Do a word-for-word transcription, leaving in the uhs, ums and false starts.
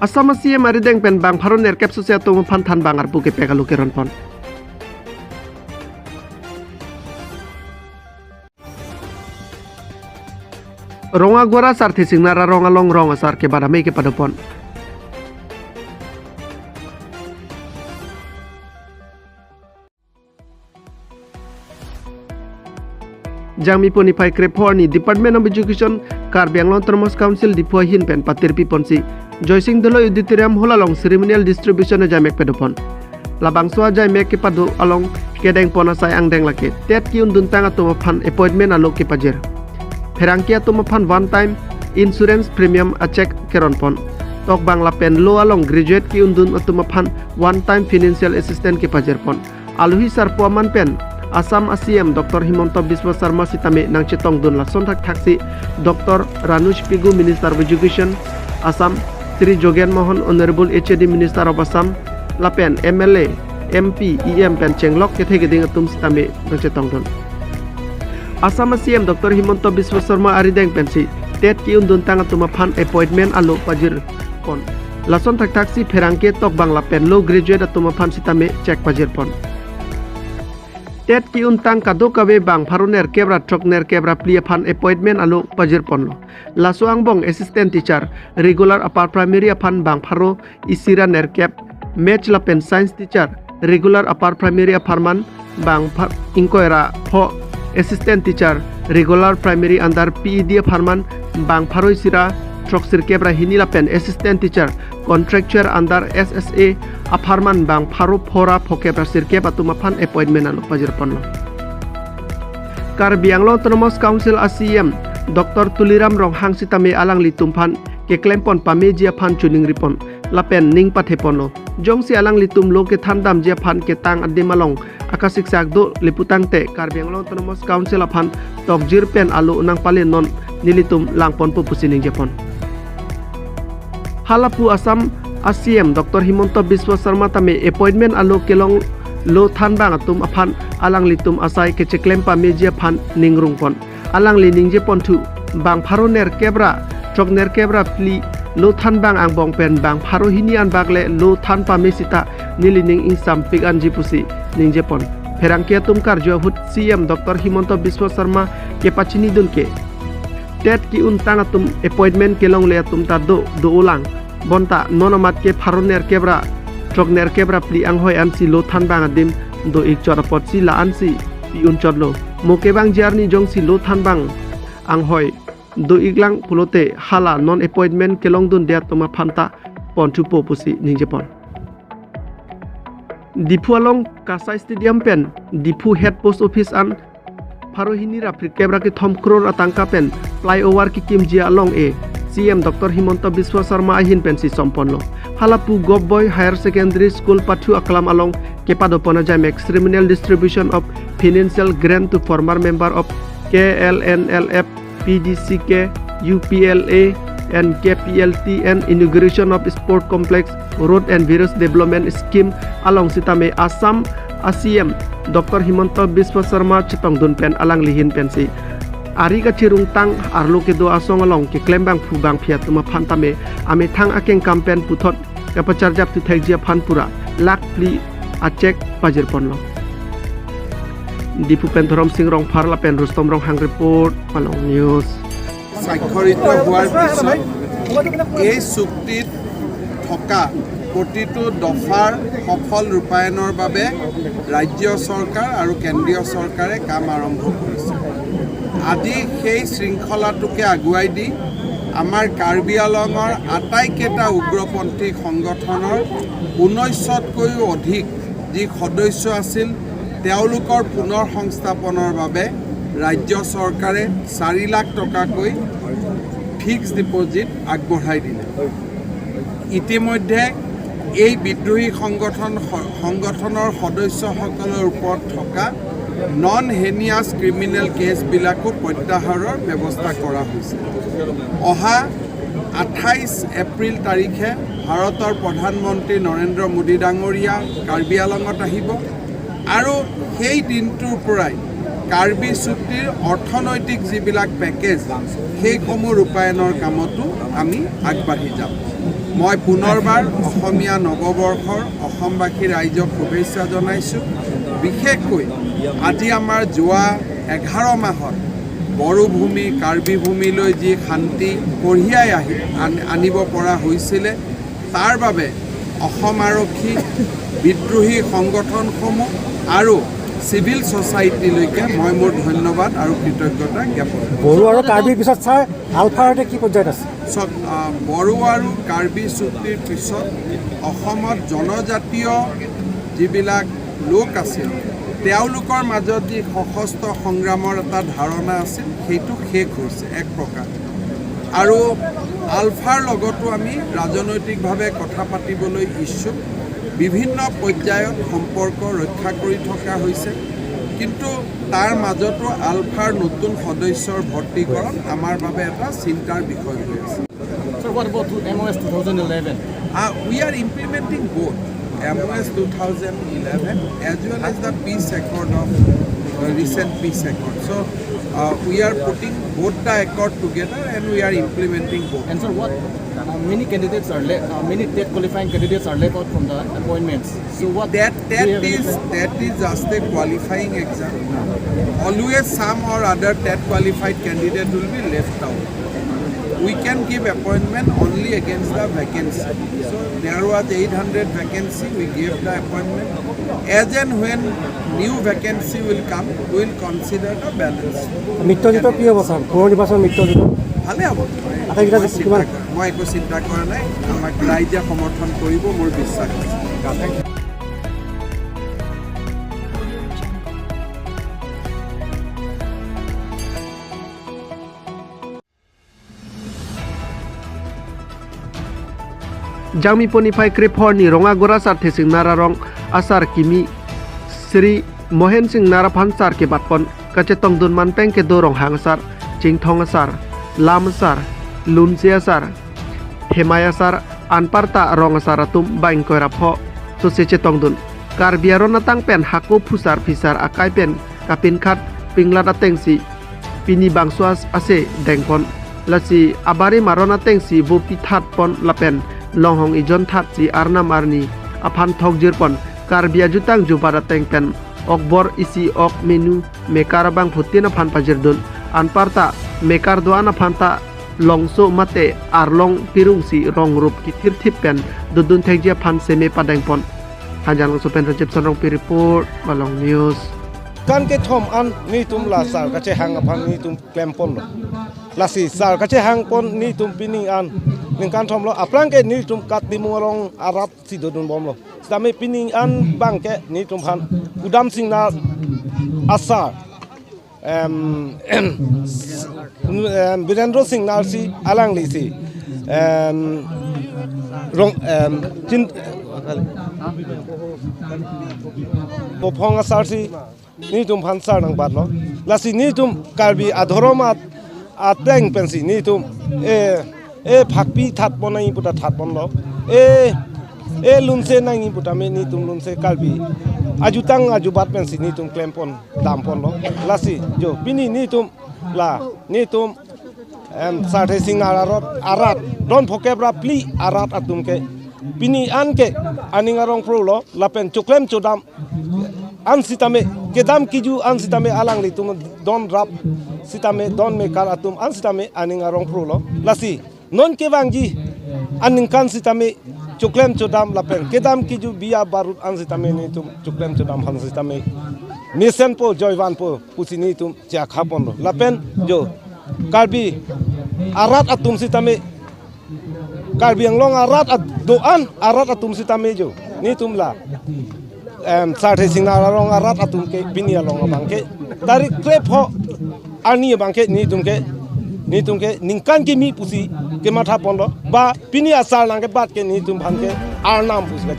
Assam a-C M arideng pen bang pharo nerkep sose atum aphan thanbang arpu kepek alo keron pon. Rong Aguara Sarthe Singnar arong along rong asar kebat amei kepado pon. Jangmi pu niphai krepho arni Department of Education, Karbi Anglong Autonomous Council Diphu ahin pen patirpi ponsi Joysing Dholoi Auditorium Hall along ceremonial distribution ajaimek pado pon. Labangso ajaimek kepado along kedeng pon asai angdeng lake TET ke-unduntang atum aphan appointment alo kepajir. Pherangke atum aphan one time insurance premium a-cheque keron pon. Tokbang lapen low along graduate ke-undun atum aphan one time financial assistance kepajir pon. Alohi sarpo aman pen Assam a-C M Doctor Himanta Biswa Sarma sitame nangchetongdun lason thakthaksi Doctor Ranuj Pegu, Minister of Education Assam, Shri Jogen Mohan, Honorable H A D Minister of Assam, lapen M L A, M P, E M pen chenglok kethe keding atum sitame nangchetongdun. Assam a-C M Doctor Himanta Biswa Sarma arideng pensi TET ke-unduntang atum aphan appointment alo pajir pon. Lason thakthaksi pherangke, tokbang lapen low graduate atum aphan sitame cheque pajir pon. TET ke-untang kadokave bang pharo nerkep ra throk nerkep ra phli aphan appointment alo pajir ponlo. Laso angbong assistant teacher, regular upper primary aphan bang pharo isi ra nerkep, maths lapen science teacher, regular upper primary apharman bang pha-, ingkoi ra pho, assistant teacher, regular primary under P E D apharman bang pharo isi ra throk sirkep ra hini lapen assistant teacher contractual under S S A apharman bang pharo pho ra phokep ra sirkep atum aphan appointment alo pajir ponlo. Karbi Anglong Autonomous Council a-C M Doctor Tuliram Ronghang sitame alanglitum aphan keklem pon pameji aphan choningri pon lapen ning pathe ponlo. Jongsi alanglitum low kethan damji aphan ketang adim along akasiksak do le putangte Karbi Anglong Autonomous Council aphan tokjir pen alo nangpale non nelitum lang ponpo pusi ningje pon. Hala pu Assam a-C M Doctor Himanta Biswa Sarma tame appointment alo kelong low thanbang atum aphan alanglitum asai kecheklem pameji aphan ningrung pon. Alangli ningje ponthu, bang pharo nerkep ra throk nerkep ra phli low thanbang angbong pen bang pharo hini anbak le low than pame sita neli ning ingsampik anji pusi ningje pon. Pherangke atum karju ahut C M Doctor Himanta Biswa Sarma kepachinidun ke TET ke-untang atum appointment kelongle atum ta do do-olang. Bonta non amat ke pharo nerkep ra throk nerkep ra phli anghoi ansi low thanbang adim do-ik chot apotsi la-ansi pi-un chotlo. Mo kevangji arni jongsi low thanbang anghoi do-iklang pulote hala non appointment kelongdunde atum aphan ta ponthupo pusi ningje pon. Diphu along Kasai Stadium pen Diphu Head Post Office an pharo hini ra phlikep ra kethom crore atangka pen flyover kekimji along e C M Doctor Himanta Biswa Sarma ahin pensi som ponlo. Hala pu Govt Boys Higher Secondary School pathu aklam along kepado pon ajaimek ceremonial distribution of financial grant to former member of K L N L F, P D C K, U P L A and K P L T and inauguration of sport complex, road and various development scheme along sitame Assam a-C M Doctor Himanta Biswa Sarma chetongdun pen alangli ahin pensi ari kachirungtang arlo kedo asong along keklem bangphu bangphi atum aphan tame amethang akengkam pen puthot kapacharjap thuthekji aphan pura lakh phli a-cheque pajir ponlo. Diphu pen Dhorom Sing Rongphar lapen Rustom Ronghang report, Malong News. স্বাক্ষৰিত হোৱাৰ পিছত এই চুক্তিত থকা প্ৰতিটো দফাৰ সফল ৰূপায়ণৰ বাবে ৰাজ্য চৰকাৰ আৰু কেন্দ্ৰীয় চৰকাৰে কাম আৰম্ভ কৰিছে। আজি সেই শৃংখলাটোকে আগুৱাই দি আমাৰ কাৰ্বি আংলঙৰ আটাইকেইটা উগ্ৰপন্থী সংগঠনৰ ঊনৈশতকৈও অধিক যি সদস্য আছিল, তেওঁলোকৰ পুনৰ সংস্থাপনৰ বাবে ৰাজ্য চৰকাৰে চাৰি লাখ টকাকৈ ফিক্সড ডিপজিট আগবঢ়াই দিলে। ইতিমধ্যে এই বিদ্ৰোহী সংগঠন, সংগঠনৰ সদস্যসকলৰ ওপৰত থকা নন হেনিয়াছ ক্ৰিমিনেল কেছবিলাকো প্ৰত্যাহাৰৰ ব্যৱস্থা কৰা হৈছে। অহা আঠাইছ এপ্ৰিল তাৰিখে ভাৰতৰ প্ৰধানমন্ত্ৰী নৰেন্দ্ৰ মোদী ডাঙৰীয়া কাৰ্বি আংলঙত আহিব আৰু সেই দিনটোৰ পৰাই কাৰ্বি চুক্তিৰ অৰ্থনৈতিক যিবিলাক পেকেজ, সেইসমূহ ৰূপায়ণৰ কামতো আমি আগবাঢ়ি যাম। মই পুনৰবাৰ অসমীয়া নৱবৰ্ষৰ অসমবাসী ৰাইজক শুভেচ্ছা জনাইছোঁ। বিশেষকৈ আজি আমাৰ যোৱা এঘাৰ মাহত বড়োভূমি, কাৰ্বি ভূমিলৈ যি শান্তি কঢ়িয়াই আহি আন- আনিব পৰা হৈছিলে, তাৰ বাবে অসম আৰক্ষী, বিদ্ৰোহী সংগঠনসমূহ আৰু চিভিল ছ'চাইটিলৈকে মই মোৰ ধন্যবাদ আৰু কৃতজ্ঞতা জ্ঞাপন কৰিছোঁ। বড়ো আৰু কাৰ্বিৰ পিছত ছাৰ আলফাৰ সৈতে কি পৰ্যায়ত আছে? চাওক, আহ, বড়ো আৰু কাৰ্বি চুক্তিৰ পিছত অসমত জনজাতীয় যিবিলাক লোক আছিল, তেওঁলোকৰ মাজত যি সশস্ত্ৰ সংগ্ৰামৰ এটা ধাৰণা আছিল, সেইটো শেষ হৈছে এক প্ৰকাৰ। আৰু আলফাৰ লগতো আমি ৰাজনৈতিকভাৱে কথা পাতিবলৈ ইচ্ছুক। বিভিন্ন পৰ্যায়ত সম্পৰ্ক ৰক্ষা কৰি থকা হৈছে, কিন্তু তাৰ মাজতো আলফাৰ নতুন সদস্যৰ ভৰ্তিকৰণ আমাৰ বাবে এটা চিন্তাৰ বিষয় হৈ আছে। Sir, what about two- M O S two thousand eleven? Uh, we are implementing both M O S two thousand eleven as well as the peace accord of the recent peace accord. So uh, we are putting both the accord together and we are implementing both. And sir, what uh, many candidates are le- uh, many TET qualifying candidates are left out from the appointments. So what that that is that is just a qualifying exam. Always some or other TET qualified candidate will be left out. We can give appointment only against the vacancy. So there was eight hundred vacancy, we gave the appointment. As and when new vacancy will come, we will consider the balance. মিত্ৰজোঁটৰ কি হ'ব ছাৰ? পুনৰ নিৰ্বাচন মিত্ৰজোঁটৰ? ভালে হ'ব। আটাইকেইটা মই চিন্তা কিমান? কৰা- মই একো চিন্তা কৰা নাই। আমাক ৰাইজে সমৰ্থন কৰিব, মোৰ বিশ্বাস আছে। Jangmi pon niphai krephor ni Rongagora asar Thesingnar arong asar kimi Sri Mohen Singnar aphan sar kebatpon kachetongdun manpeng kedo Ronghang asar, Chingthong asar, Lam asar, Lunse asar, Hemai asar anparta rong asar atum bang ingkoi ra pho sose chetongdun. Karbi aron atang pen hako phusar phisar akai pen kapinkhat pinglat atengsi pini bangso ase dengpon. Lasi abarim aron atengsi bo pithatpon lapen longhong ijon thatsi arnam arni aphan thokjirpon. Karbi ajutang jubat ateng pen okbor isi ok menu mekar abangphutin aphan pajirdun. Anparta mekar do-an aphanta longso mate arlong pirungsi rong rup kithirthip pen dodun thekji aphan seme padengpon. Hanjanglangso pen Rajib Sonrongpi report, Malong News. Kan kethom an netum la sar kachehang aphan netum klemponlo. Lasi sar kachehangpon netum pini an ningkan thomlo. Aphrang ke netum Katdimung arong arat si dodunbomlo. Sitame pini an bang ke netum aphan Udam Singnar asar, em, em, Birendra Singnar si alanglisi, em, rong, em, chin, Bophong asar si netum aphan sar nangbatlo. Lasi netum Karbi adhorom at- ateng pensi netum e e phakpi thatpon nangji puta thatponlo. E e lunse nangji putame netum lunse Karbi ajutang ajubat pensi netum klempon damponlo. Lasi jo pini netum la netum em sar Thesingnar arot arat don phokep ra phli arat atum ke pini an ke aning arong prolo lapen choklem chodam an sitame, kedam kiju an sitame alanglitum don rap sitame don mekar atum an sitame aning arong prolo. Lasi non kevangji aningkan sitame choklem chodam lapen kedam kiju biya barut an sitame netum choklem chodam aphan sitame mesenpo joivanpo pusi netum chakhaponlo. Lapen jo Karbi arat atum sitame, Karbi Anglong arat at- do-an arat atum sitame jo netum la em sar Thesingnar arong arat atum ke pini along abang ke tarik krepho arni abang ke netum ke netum ke ningkan kimi pusi kemathaponlo. Ba pini asar nangkebat ke netum aphan ke arnam pusi